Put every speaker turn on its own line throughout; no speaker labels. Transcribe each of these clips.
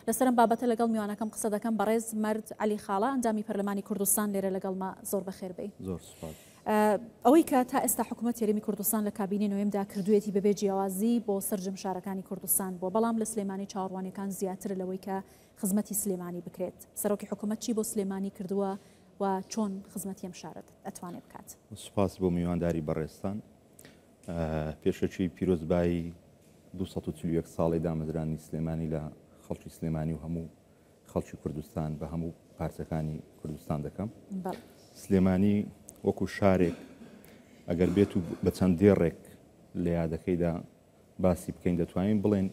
لەسەر ئەم بابەتە لەگەڵ میوانەکەم قسە دەکەم بەڕێز مەرد عەلی خاڵە ئەندامی پەرلەمانی کوردستان لێرە لەگەڵمە زۆر بەخێر بێی.
زۆر سوپاس.
ئەوەی کە تا ئێستا حکوومەت هەرێمی کوردستان لە کابینەی نۆیەمدا کردوویەتی بەبێ جیاوازی بۆ سەرجەم شارەکانی کوردستان بووە، بەڵام لە سلێمانی چاوەڕوانیەکان زیاترە لەوەی کە خزمەتی سلێمانی بکرێت. سەرۆکی حکوومەت چی بۆ سلێمانی کردووە و چۆن خزمەتی ئەم شارە ئەتوانێ بکات؟
سوپاس بۆ میوانداری بەڕێزتان. پێشەکی پیرۆزبایی 241 ساڵەی دامەزرانی سلێمانی لە خەڵکی سلێمانی و هەموو خەڵکی کوردستان بە هەموو پارچەکانی کوردستان دەکەم. سلێمانی وەکو شارێک ئەگەر بێت و بە چەند دێڕێک لە یادەکەیدا باسی بکەین دەتوانین بڵێن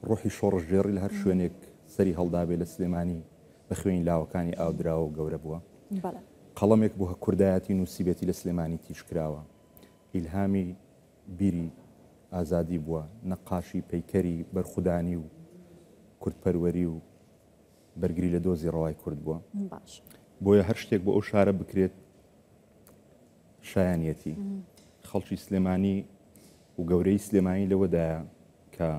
ڕۆحی شۆڕشگێڕی لە هەر شوێنێک سەری هەڵدابێ لە سلێمانی بە خوێنی لاوەکانی ئاودراوە و گەورە بووە. قەڵەمێک بۆ کوردایەتی نووسیبێتی لە سلێمانی تیژ کراوە. ئیلهامی بیری ئازادی بووە، نەقاشی پەیکەری بەرخودانی و کوردپەروەری و بەرگری لە دۆزی ڕەوای کورد بووە. بۆیە هەر شتێک بۆ ئەو شارە بکرێت شایانیەتی. خەڵکی سلێمانی و گەورەی سلێمانی لەوەدایە کە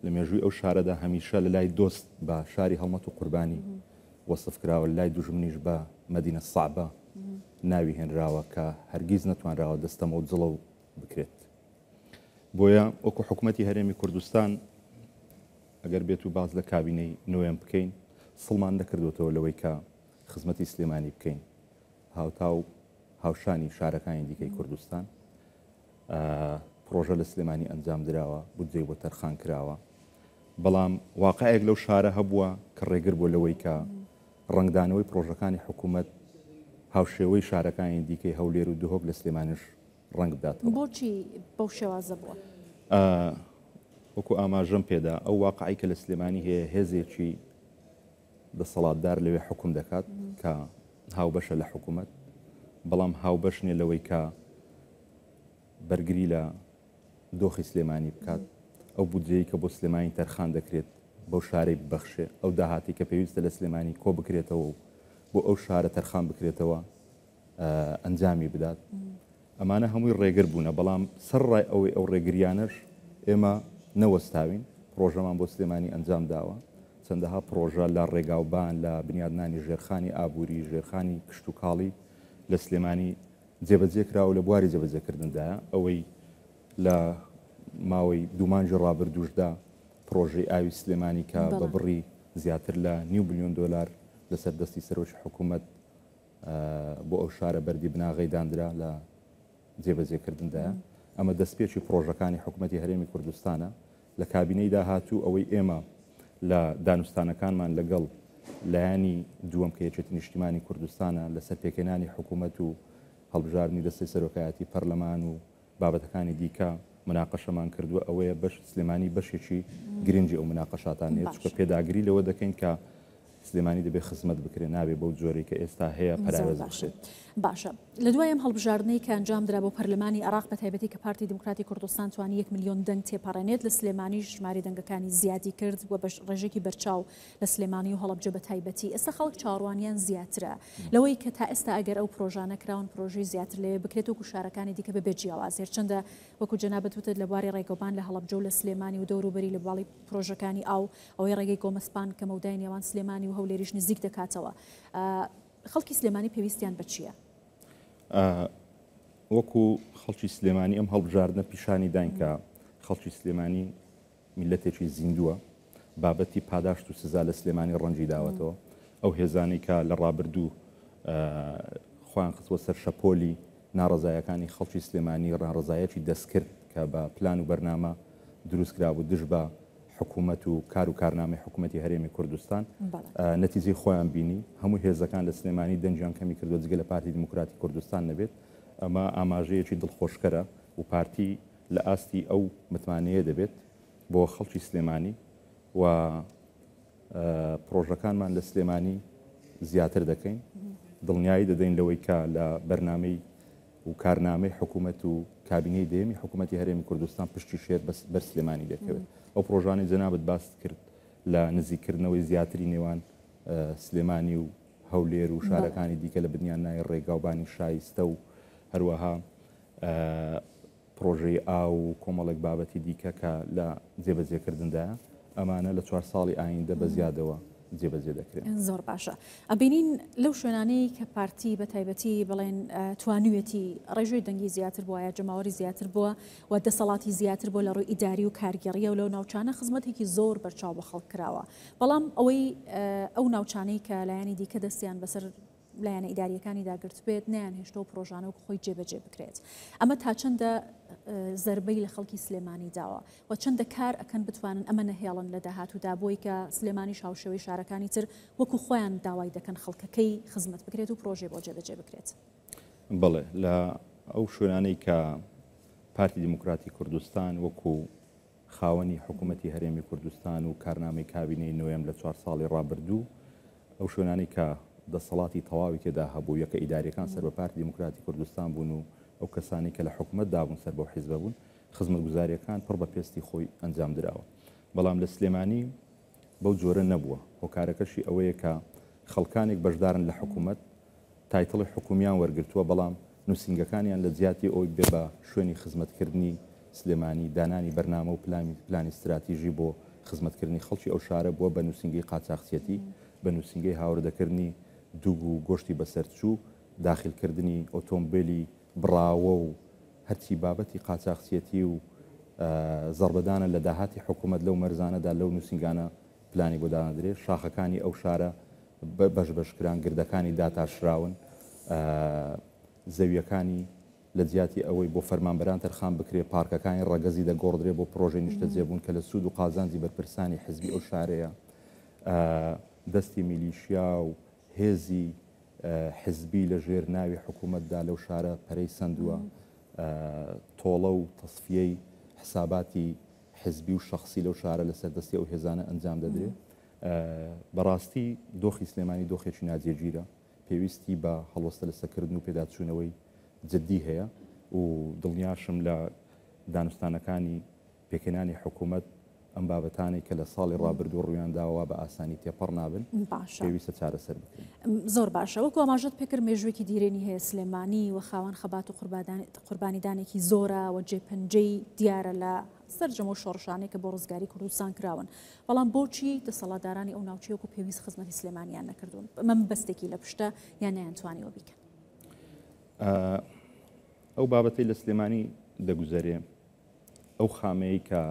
لە مێژووی ئەو شارەدا هەمیشە لە لای دۆست بە شاری هەڵمەت و قوربانی وەسف کراوە، لە لای دوژمنیش بە مەدینە سەعبە ناوی هێنراوە کە هەرگیز نەتوانراوە دەستەمە و جڵەو بکرێت. بۆیە وەکو حکومەتی هەرێمی کوردستان ئەگەر بێت و باس لە کابینەی نۆیەم بکەین سڵمان نەکردوێتەوە لەوەی کە خزمەتی سلێمانی بکەین هاوتا و هاوشانی شارەکانی دیکەی کوردستان. پڕۆژە لە سلێمانی ئەنجام دراوە، بودجەی بۆ تەرخان کراوە، بەڵام واقعێک لەو شارە هەبووە کە ڕێگر بووە لەوەی کە ڕەنگدانەوەی پڕۆژەکانی حکوومەت هاوشێوەی شارەکانی دیکەی هەولێر و دهۆک لە سلێمانیش ڕەنگ بداتەوە.
بۆچی بەو شێوازە بووە؟
وەکو ئاماژەم پێدا ئەو واقعی کە لە سلێمانی هەیە هێزێکی دەسەڵاتدار لەوێ حوکم دەکات کە هاوبەشە لە حکوومەت، بەڵام هاوبەش نییە لەوەی کە بەرگری لە دۆخی سلێمانی بکات، ئەو بودجەی کە بۆ سلێمانی تەرخان دەکرێت بەو شارەی ببەخشێ، ئەو داهاتی کە پێویستە لە سلێمانی کۆ بکرێتەوە و بۆ ئەو شارە تەرخان بکرێتەوە ئەنجامی بدات. ئەمانە هەمووی ڕێگر بوونە، بەڵام سەرەڕای ئەوەی ئەو ڕێگریانەش ئێمە نەوەستاوین، پڕۆژەمان بۆ سلێمانی ئەنجام داوە، چەندەها پڕۆژە لە ڕێگاوبان، لە بنیادنانی ژێرخانی ئابووری، ژێرخانی کشتوکاڵی لە سلێمانی جێبەجێ کراوە و لە بواری جێبەجێکردندایە. ئەوەی لە ماوەی دوو مانگی ڕابردووشدا پڕۆژەی ئاوی سلێمانی کە بە بڕی زیاتر لە نیو بلیۆن دۆلار لەسەر دەستی سەرۆکی حکوومەت بۆ ئەو شارە بەردی بناغەی داندرا لە جێبەجێکردندایە. ئەمە دەستپێکی پڕۆژەکانی حکومەتی هەرێمی کوردستانە لە کابینەی داهاتوو. ئەوەی ئێمە لە دانوستانەکانمان لەگەڵ لایەنی دووەم کە یەکێتی نیشتیمانی کوردستانە لەسەر پێکهێنانی حکومەت و هەڵبژاردنی دەستەی سەرۆکایەتی پەرلەمان و بابەتەکانی دیکە مناقەشەمان کردووە ئەوەیە بەش سلێمانی بەشێکی گرنگی ئەو مناقەشاتانەیە، چونکە پێداگری لەوە دەکەین کە سلێمانی دەبێت خزمەت بکرێت، نابێت بەو جۆرەی کە ئێستا هەیە پەراوێز بخرێت.
باشە لە دوای ئەم هەڵبژاردنەی کە ئەنجامدرا بۆ پەرلەمانی عێراق بە تایبەتی کە پارتی دیموکراتی کوردستان توانی یەک ملیۆن دەنگ تێپەڕێنێت لە سلێمانیش ژمارەی دەنگەکانی زیادی کرد و بە ڕێژەیەکی بەرچاو لە سلێمانی و هەڵەبجە بە تایبەتی ئێستا خەڵک چاوەڕوانیان زیاترە لەوەی کە تا ئێستا ئەگەر ئەو پرۆژانە کراون پرۆژەی زیاتر لەوێ بکرێت وەکو شارەکانی دیکە بەبێ جیاوازی هەرچەندە وەکو جەنابت وتت لە بواری ڕێگەوبان لە هەڵەبجە و لە سلێمانی و دەوروبەری لە بواڵی پرۆژەکانی ئاو ئەوەی ڕێگەی گۆمەسپان کە مەودای نێوان سلێمانی و هەولێریش نزیک دەکاتەوە خەڵکی سلێمانی پێویستیان بە چییە؟
وەکو خەڵکی سلێمانی ئەم هەڵبژاردنە پیشانی داین کە خەڵکی سلێمانی میللەتێکی زیندووە، بابەتی پاداشت و سزا لە سلێمانی ڕەنگی داوەتەوە، ئەو هێزانەی کە لە ڕابردوو خۆیان خستووە سەر شەپۆلی ناڕەزایەکانی خەڵکی سلێمانی، ناڕەزایەکی دەستکرد کە بە پلان و بەرنامە دروست کرابوو دژ بە حکوومەت و کار و کارنامەی حکوومەتی هەرێمی کوردستان، نەتیجەی خۆیان بینی، هەموو هێزەکان لە سلێمانی دەنگیان کەمی کردووە جگە لە پارتی دیموکراتی کوردستان نەبێت، ئەمە ئاماژەیەکی دڵخۆشکەرە و پارتی لە ئاستی ئەو متمانەیە دەبێت بۆ خەڵکی سلێمانی و پڕۆژەکانمان لە سلێمانی زیاتر دەکەین، دڵنیایی دەدەین لەوەی کە لە بەرنامەی و کارنامەی حکوومەت و کابینەی دەیەمی حکوومەتی هەرێمی کوردستان پشتی شێر بەر سلێمانی دەکەوێت. ئەو پڕۆژانەی جەنابت باست کرد لە نزیککردنەوەی زیاتری نێوان سلێمانی و هەولێر و شارەکانی دیکە لە بنیاننای ڕێگاوبانی شایستە و هەروەها پڕۆژەی ئاو و کۆمەڵێک بابەتی دیکە کە لە جێبەجێکردندایە. ئەمانە لە چوار ساڵی ئایندە بە زیادەوە جێبەجێ دەکرێن.
زۆر باشە. ئەبینین لەو شوێنانەی کە پارتی بە تایبەتی بڵێن توانیویەتی ڕێژەی دەنگی زیاتر بووە یا جەماوەری زیاتر بووە و دەسەڵاتی زیاتر بووە لە ڕووی ئیداری و کارگێڕییەوە لەو ناوچانە خزمەتێکی زۆر بەرچاو بە خەڵک کراوە. بەڵام ئەوەی ئەو ناوچانەی کە لایەنی دیکە دەستیان بەسەر لایەنە ئیدارییەکانی داگرتبێت نەیانهێشتووە ئەو پڕۆژانە وەکو خۆی جێبەجێ بکرێت. ئەمە تا چەندە زەربەی لە خەڵکی سلێمانی داوە و چەندە کار ئەکەن بتوانن ئەمە نەهێڵن لە داهاتوودا بۆی کە سلێمانیش هاوشێوەی شارەکانی تر وەکو خۆیان داوای دەکەن خەڵکەکەی خزمەت بکرێت و پڕۆژەی بۆ جێبەجێ بکرێت؟
بەڵێ، لە ئەو شوێنانەی کە پارتی دیموکراتی کوردستان وەکو خاوەنی حکوومەتی هەرێمی کوردستان و کارنامەی کابینەی نۆیەم لە چوار ساڵی ڕابردوو، ئەو شوێنانەی کە دەسەڵاتی تەواوی تێدا هەبوو، یەکە ئیدارییەکان سەر بە پارتی دیموکراتی کوردستان بوون و ئەو کەسانەی کە لە حکوومەتدا بوون سەر بەو حیزبە بوون، خزمەتگوزارییەکان پڕ بە پێستی خۆی ئەنجام دراوە. بەڵام لە سلێمانی بەو جۆرە نەبووە. هۆکارەکەشی ئەوەیە کە خەڵکانێک بەشدارن لە حکوومەت، title ی حکومیان وەرگرتووە، بەڵام نووسینگەکانیان لە جیاتی ئەوەی بێ بە شوێنی خزمەتکردنی سلێمانی، دانانی بەرنامە و پلانی ستراتیژی بۆ خزمەتکردنی خەڵکی ئەو شارە بووە بە نووسینگەی قاچاخچیەتی، بە نووسینگەی هاوردەکردنی دوگ و گۆشتی بەسەرچوو، داخیلکردنی ئۆتۆمبێلی بڕاوە و هەرچی بابەتی قاچاخچیەتی و زەڕبەدانە لە داهاتی حکومەت لەو مەرزانەدا لەو نووسینگانە پلانی بۆ دانادرێ، شاخەکانی ئەو شارە بەش بەش کران، گردەکانی داتاشراون، زەوییەکانی لە جیاتی ئەوەی بۆ فەرمانبەران تەرخان بکرێ، پارکەکانی ڕەگەزی دەگۆڕدرێ بۆ پڕۆژەی نیشتەجێبوون کە لە سوود و قازانجی بەرپرسانی حزبی ئەو شارەیە. دەستی میلیشیا و هێزی حزبی لە ژێر ناوی حکوومەتدا لەو شارە پەرەی سەندووە. تۆڵە و تەسفیەی حساباتی حزبی و شەخسی لەو شارە لەسەر دەستی ئەو هێزانە ئەنجام دەدرێ. بەڕاستی دۆخی سلێمانی دۆخێکی ناجێگیرە، پێویستی بە هەڵوەستە لەسەرکردن و پێداچوونەوەی جددی هەیە و دڵنیاشم لە دانوستانەکانی پێکهێنانی حکوومەت ئەم بابەتانەی کە لە ساڵی ڕابردوو ڕوویان داوە بە ئاسانی تێپەڕ نابن،
باشە.
پێویستە چارەسەر بکرێن.
زۆر باشە. وەکو ئاماژەت پێکرد مێژووێکی دیرێنی هەیە سلێمانی و خاوەن خەبات و قوربانیدانێکی زۆرە و جێپەنجەی دیارە لە سەرجەم ئەو شۆڕشانەی کە بۆ ڕزگاری کوردستان کراون، بەڵام بۆچی دەسەڵاتدارانی ئەو ناوچەیە وەکو پێویست خزمەتی سلێمانیان نەکردوون؟ مەبەستێکی لە پشتە یان نەیانتوانیوە بیکەن؟
ئەو بابەتەی لە سلێمانی دەگوزەرێ، ئەو خامەیەی کە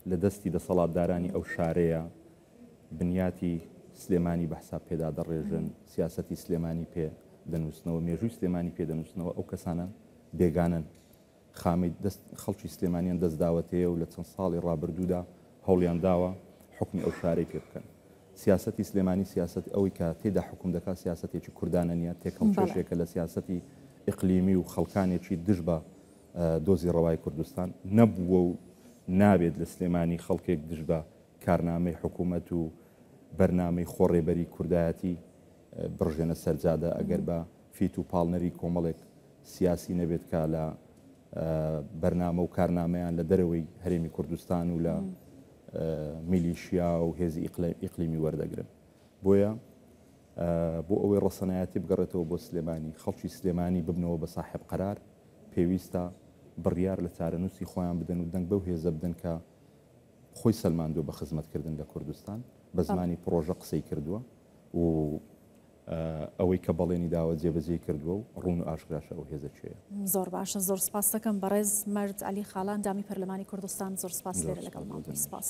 لە دەستی دەسەڵاتدارانی ئەو شارەیە، بنیاتی سلێمانی بە حساب پێدا دەڕێژن، سیاسەتی سلێمانی پێ دەنووسنەوە، مێژووی سلێمانی پێ دەنووسنەوە، ئەو کەسانە بێگانەن. خامەی دەست خەڵکی سلێمانیان دەست داوەتێ و لە چەند ساڵی ڕابردوودا هەوڵیان داوە حوکمی ئەو شارەی پێ بکەن. سیاسەتی سلێمانی سیاسەت ئەوەی کە تێیدا حوکم دەکات سیاسەتێکی کوردانە نییە، تێکهەڵکێشێکە لە سیاسەتی ئیقلیمی و خەڵکانێکی دژ بە دۆزی ڕەوای کوردستان نەبووە و نابێت لە سلێمانی خەڵکێک دژ بە کارنامەی حکوومەت و بەرنامەی خۆڕێبەری کوردایەتی بڕژێنە سەر جادە ئەگەر بە فیت و پاڵنەری کۆمەڵێک سیاسی نەبێت کە لە بەرنامە و کارنامەیان لە دەرەوەی هەرێمی کوردستان و لە میلیشیا و هێزی ئیقلیمی وەردەگرن. بۆیە بۆ ئەوەی ڕەسەنایەتی بگەڕێتەوە بۆ سلێمانی، خەڵکی سلێمانی ببنەوە بە ساحێب قەرار، پێویستە بڕیار لە چارەنووسی خۆیان بدەن و دەنگ بەو هێزە بدەن کە خۆی سەلماندووە بە خزمەتکردن لە کوردستان، بە زمانی پڕۆژە قسەی کردووە و ئەوەی کە بەڵێنی داوە جێبەجێی کردووە و ڕوون و ئاشکراشە ئەو هێزە کێیە.
زۆر باشە زۆر سپاست دەکەم بەڕێز مەرد عەلی خاڵە ئەندامی پەرلەمانی کوردستان زۆر سپاس لێرە لەگەڵمان بووی سپاس.